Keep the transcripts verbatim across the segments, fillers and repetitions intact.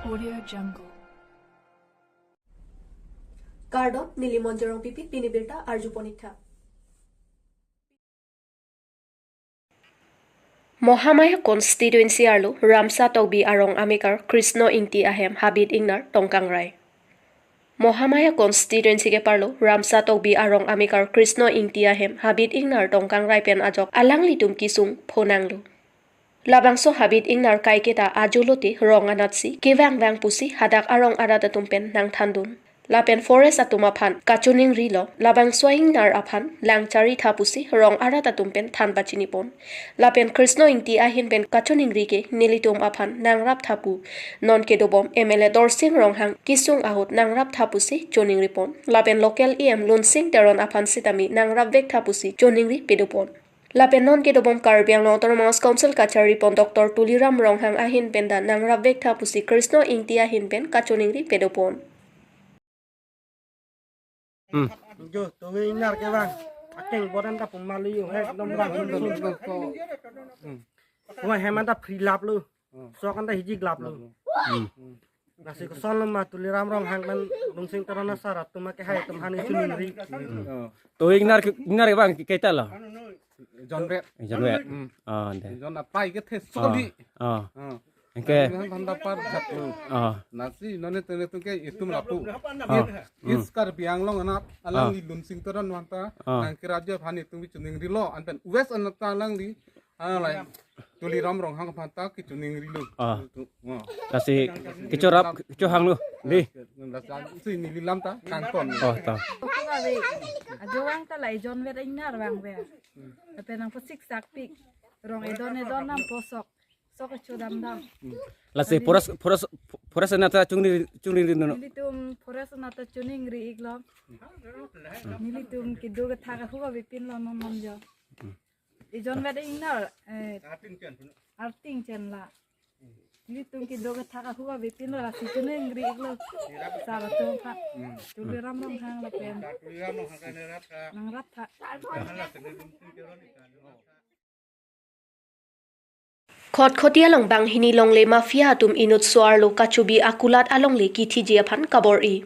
Audio Jungle. Kardom, neli Monjorong Pipi, pini birta arjupon ik tha. Mahamaya constituency arlo Ramsa Tokbi arong amekar Krishna Ingti ahem Habit Ingnar tongkangrai. Mahamaya constituency keparlo Ramsa Tokbi arong amekar Krishna Ingti ahem Habit Ingnar tongkangrai pen ajok alanglitum kesung phonanglo. Labangso Habit Ingnar kaiketa ajo lote rong anatsi kevang vang pusi hadak arong arat atum pen nangthandun. Lapen forest atum aphan kachoningrilo, labangso a-ingnar aphan lang chari tha pusi rong arat atum pen than pachinipon. Lapen Krishna Ingti ahin pen kachoningri ke nelitum aphan nangrap tha pu non kedobom M L A Dorsing Ronghang kesung ahut nangrap tha pusi choningripon. Lapen local E M Lunsing Teron aphan sitame nangrap vek tha pusi choningri pedopon. Lapen non kedobom Karbi Anglong Autonomous Council kacharipon Doctor Tuliram Ronghang ahin pen ta nangrap vek tha pusi Krishna Ingti ahin pen kachoningri pedopon. Hmm. Jo, tumi ingnar kevang. Akeng bodan ta pumali yo, he, ekdom rang. Hmm. Wah, heman ta phri lap lo. Hmm. Sok an ta hiji glap lo. Hmm. Lasi koson lo ma Tuliram Ronghang pen Lunsing Teron asar atum ma kehai atum aphan kachoningri. Hmm. To ingnar ke, ingnar kevang ke kaita lo. Jonvet. Jonvet. Hmm. Oh, de. Jon apai kethe, oh, soli. Oh. Oh. Anke. Bhanda par jat lo. Oh. Lasi non netum ke itum lapu. Oh. Hmm. East Karbi Anglong anat alangli, oh, Lunsing Teron aphan ta, oh, nangkirap ji aphan itum kachoningrilo, anpen West anat ta alangli, alai Tuliram Ronghang aphan ta kachoningrilo. Oh. Oh. Lasi kechorap, kechohanglo, di. Lasi nelilam ta kangton. Oh, to. Ajo vang ta la ejon vet ingnar vang ve. Lapen nangpasiksak pik. Rong edon edon nangposok. Sok kecho damdam. Lasi forest, forest, forest anat ta choningri, choningri non. Nelitum forest anat ta choningri iklo. Nelitum kedo kethak ahu avepinlo non non jo. Ejon vet ingnar, eh, arting chen la. Nelitum kedo kethak ahu avepinlo, lasi choningri iklo. Sar atum aphan. Tuliram Ronghang lapen. Nangrap tha. Khatkhati along banghini longle mafia atum inut so-arlo kachobi akulat alongle kithiji aphan kabor-i.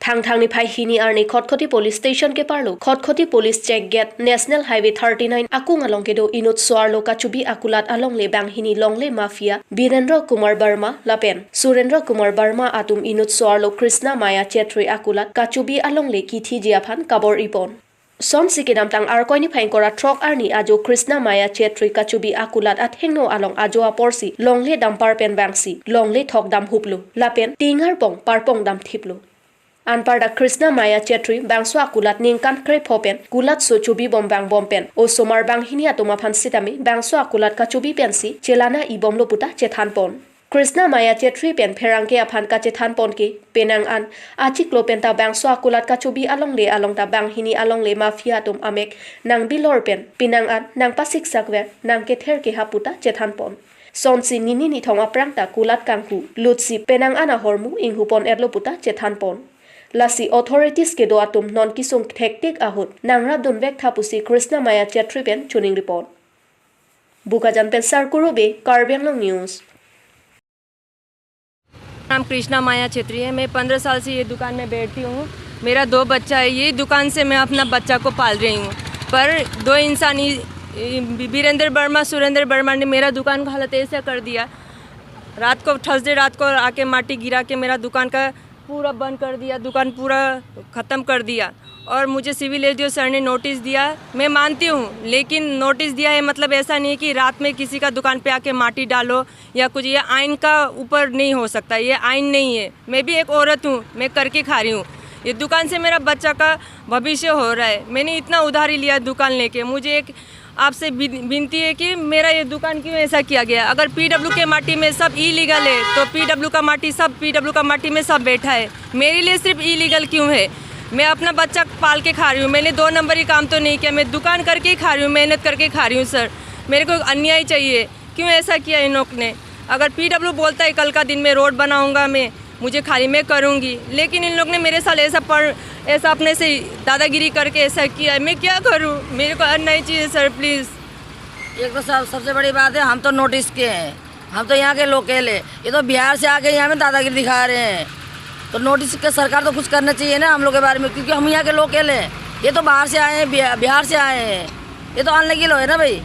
Thangthang niphai hini arni Khatkhati Police Station keparlo Khatkhati Police Check Gate, National Highway thirty-nine akung along kedo inut so-arlo kachobi akulat alongle banghini longle mafia Birendra Kumar Barma lapen Surendra Kumar Barma atum inut so-arlo Krishna Maya Chetri akulat kachobi alongle kithiji aphan kabor-ipon. Sonsi kedamtang Arkoi niphai ingkoi ra throk arni ajo Krishna Maya Chetri kachobi akulat athengno along ajo aporsi longle dampar pen vangsi longle thok damhuplo lapen tingar pong parpong damthiplo. Anparta Krishna Maya Chetri bangso akulat ningkan krepho pen kulatso chobibom vangbom pen osomar banghini atum aphan sitame bangso akulat kachobi pensi chelana ibomlo puta chethanpon. Krishna Maya Chetri pen pherangke aphan kachethanpon ke, penang an achiklo penta bangso akulat kachobi alongle along ta banghini alongle mafia atum amek nangbilor pen penang an nangpasiksak ver nangkether kehap puta chethanpon. Sonsi nini nithong aphrang ta kulat kanghu lutsi penang an ahormu inghupon-etlo puta chethanpon. Lasi authorities kedo atum non kesung thektik ahut nangrapdun vek tha pusi Krishna Maya Chetri pen choningripon. Bokajan pen Sarkuru Bey, Karbi Anglong News. नाम कृष्णा माया छेत्री है। मैं पंद्रह साल से ये दुकान में बैठती हूँ। मेरा दो बच्चा है, यही दुकान से मैं अपना बच्चा को पाल रही हूँ। पर दो इंसान, ये, ये बीरेंद्र वर्मा, सुरेंद्र वर्मा ने मेरा दुकान का हालत ऐसा कर दिया। रात को, थर्सडे रात को आके माटी गिरा के मेरा दुकान का पूरा बंद कर दिया, दुकान पूरा ख़त्म कर दिया। और मुझे सिविल एसडीओ सर ने नोटिस दिया, मैं मानती हूँ, लेकिन नोटिस दिया है मतलब ऐसा नहीं है कि रात में किसी का दुकान पे आके माटी डालो या कुछ, ये आइन का ऊपर नहीं हो सकता, ये आइन नहीं है। मैं भी एक औरत हूँ, मैं करके खा रही हूँ। ये दुकान से मेरा बच्चा का भविष्य हो रहा है। मैंने इतना उधारी लिया दुकान लेके, मुझे एक आपसे विन-, विनती है कि मेरा ये दुकान क्यों ऐसा किया गया? अगर पीडब्ल्यू के माटी में सब इलीगल है, तो पीडब्ल्यू का माटी सब, पीडब्ल्यू का माटी में सब बैठा है, मेरे लिए सिर्फ इलीगल क्यों है? मैं अपना बच्चा पाल के खा रही हूँ, मैंने दो नंबरी काम तो नहीं किया, मैं दुकान करके ही खा रही हूँ, मेहनत करके खा रही हूँ सर, मेरे को अन्याय चाहिए। क्यों ऐसा किया इन लोग ने? अगर पीडब्ल्यू बोलता है कल का दिन में रोड बनाऊंगा मैं, मुझे खाली मैं करूंगी, लेकिन इन लोग ने मेरे साथ ऐसा पर, ऐसा अपने से दादागिरी करके ऐसा किया है, मैं क्या करूं? मेरे को अन्याय चाहिए सर, प्लीज। एक तो सब, सबसे बड़ी बात है, हम तो नोटिस किए हैं, हम तो यहाँ के लोकल है, ये तो बिहार से आके यहाँ में दादागिरी दिखा रहे हैं। तो नॉर्थ ईस्ट का सरकार तो कुछ करना चाहिए ना हम लोग के बारे में, क्योंकि हम यहाँ के लोकल हैं। ये तो बाहर से आए हैं, बिहा-, बिहार से आए हैं, ये तो अनलीगल है ना भाई।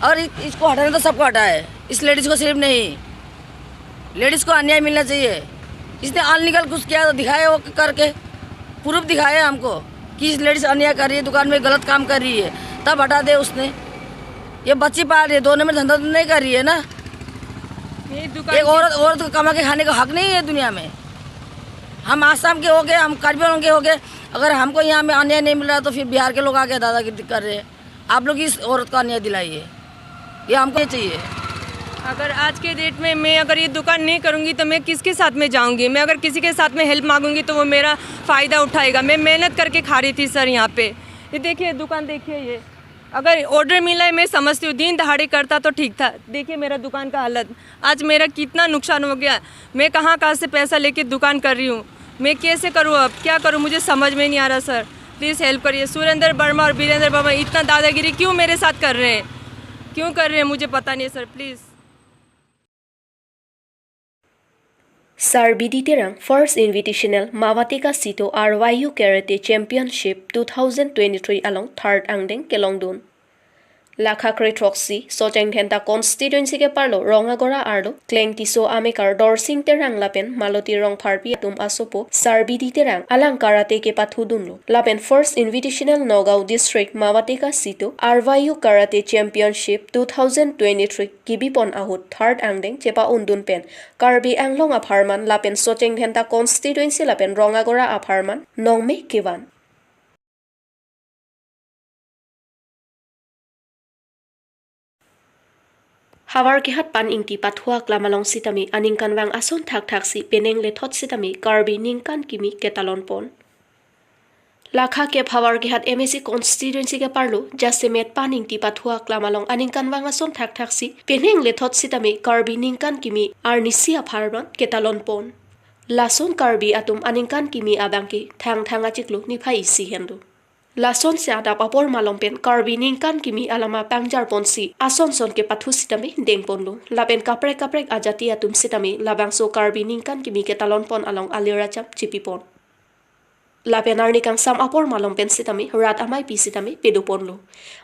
और इ-, इसको हटाना तो सबको हटाए, इस लेडीज को सिर्फ नहीं, लेडीज को अन्याय मिलना चाहिए। इसने अनलीगल कुछ किया तो दिखाए वो करके, प्रूफ दिखाए हमको कि इस लेडीज अन्याय कर रही है, दुकान में गलत काम कर रही है, तब हटा दे उसने। ये बच्ची पाल रही है, दोनों में धंधा तो नहीं कर रही है ना। ये दुकान एक की औरत, औरत को कमा के खाने का हक नहीं है दुनिया में। हम आसाम के हो गए, हम कार्बी आंगलोंग के हो गए, अगर हमको यहाँ में अन्याय नहीं मिल रहा तो फिर बिहार के लोग आके दादागिरी कर रहे हैं। आप लोग इस औरत को अन्याय दिलाइए, ये हमको ये चाहिए। अगर आज के डेट में मैं अगर ये दुकान नहीं करूँगी तो मैं किसके साथ में जाऊँगी? मैं अगर किसी के साथ में हेल्प मांगूंगी तो वो मेरा फ़ायदा उठाएगा। मैं मेहनत करके खा रही थी सर यहाँ पे। ये देखिए दुकान, देखिए, ये अगर ऑर्डर मिला है, मैं समझती हूँ, दिन दहाड़े करता तो ठीक था। देखिए मेरा दुकान का हालत, आज मेरा कितना नुकसान हो गया। मैं कहाँ कहाँ से पैसा लेके दुकान कर रही हूँ, मैं कैसे करूँ, अब क्या करूँ, मुझे समझ में नहीं आ रहा सर। प्लीज हेल्प करिए। सुरेंद्र वर्मा और वीरेंद्र वर्मा इतना दादागिरी क्यों मेरे साथ कर रहे हैं, क्यों कर रहे हैं, मुझे पता नहीं है sir, please. Sarbidi Terang First Invitational Mawateka Sito R Y U Karate Championship two thousand twenty-three along third angdeng kelongdun. Lakha kre throksi Socheng Dhenta constituency ke-arlo Rongagora arlo Kleng Tisso amekar Dorsing Terang lapen Maloti Rongpharpi atum asopo Sarbidi Terang alang karate kepathudunlo. Lapen First Invitational Nagaon District Mawateka Sito R Y U Karate Championship two thousand twenty-three kebipon ahut third angdeng chepa-undun pen Karbi Anglong apharman lapen Socheng Dhenta constituency lapen Rongagora apharman nongme kevan. Havarkehat Paningti Pathu Aklam along sitame aningkanvang ason thakthaksi penang lethot sitame Karbi Ningkan Kimi ketalonpon. Lakha kep Havarkehat M A C constituency ke-arlo jasemet Paningti Pathu Aklam along aningkanvang ason thakthaksi penang lethot sitame Karbi Ningkan Kimi arnisi apharman ketalonpon. Lason Karbi atum aningkan kimi abangke Thangthang achiklo niphai isi henlo. Lasonsi adap apor malom pen Karbi Ningkan Kimi alama pangjarponsi ason son kepathu sitame dengponlo. Lapen kaprek kaprek ajati atum sitame labangso Karbi Ningkan Kimi ketalonpon along alir acham chipipon. Lapen arni kangsam apor malom pen sitame rat ameipi sitame pedoponlo.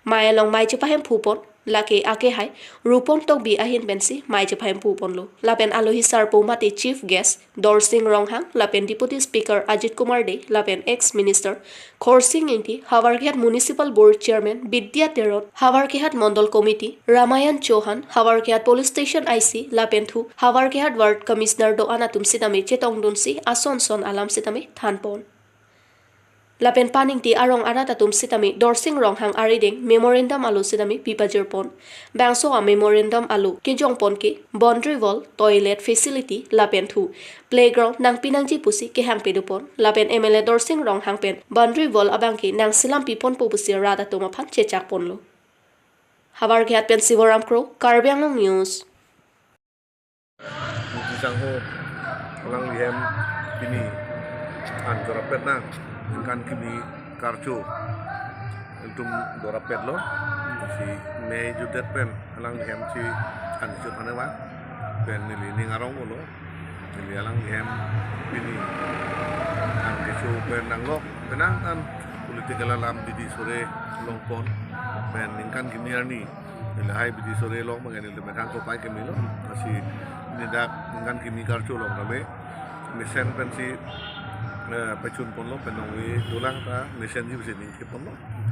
Mei along mei chepahemphupon, lake akehai Rupon Tokbi ahin pensi mei chepahemphuponlo. Lapen alohi sarpo mate chief guest Dorsing Ronghang lapen Deputy Speaker Ajit Kumar Dey lapen ex-minister Khorsing Engti, Havarkehat Municipal Board Chairman Bidya Teron, Havarkehat Mondol Committee Ramayan Chauhan, Havarkehat Police Station I C lapen thu Havarkehat Ward Commissioner do-an atum sitame chetongdunsi ason son alam sitame thanpon. Lapen Paningti arong arat atum sitame Dorsing Ronghang arideng memorandum alo sitame pipajirpon. Bangso a-memorandum alo kejongpon ke boundary wall, toilet facility lapen thu playground nangpi nangji pusi kehang pedopon. Lapen M L A Dorsing Ronghang pen boundary wall abangke nangselam piponpo pusi rat atum aphan chechakponlo. Havarkehat pen Sivoram Kro, Karbi Anglong News. Sangho alanglihem pini an dorapet nang, Ningkan Kimi karcho ilitum dorapetlo. Si Mei jutdet pen alanglihem si an chot hane wa pen neli ning arong olo. Neli alanglihem pini an kecho pen nanglok penang an political alam bidi sore longpon pen Ningkan Kimi arni. Neli hai bidi sore long bang neli methang kopai kemilo. Lasi neli dak Ningkan Kimi karcho long kami mesen pensi, eh, pachunponlo, pen nongve dolang ta mesenji pusi ningkiponlo.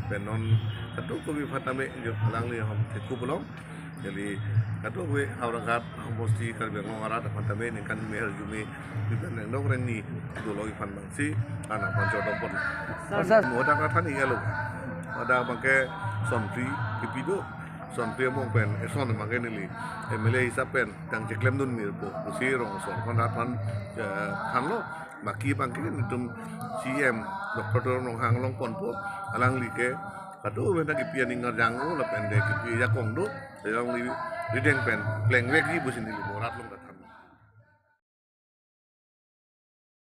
Pen non kadokave aphan tame jo alangliham thekthu pulo. Jadi kadokave Howraghat, Homosti, Karbi Anglong arat aphan tame Ningkan Kimi arjume pipen rengdok rengni dolo iphan bangsi anak pancho dompon. Sir, sir. Mo dak athan iya lo. Ada bangke sonpri kipi do. Sonpri among pen eson bangke neli M L A hisap pen tang cheklemdun mirpo. Pusi rong son kon rat aphan, eh, thanlo. Baki bangke nelitum C M Doctor Tuliram Ronghang longponpo. Alangli ke kadokave ta kipi aning arjang o lapen de kipi ajakong do. Alangli rideng pen plengvekji pusi neli mo rat long.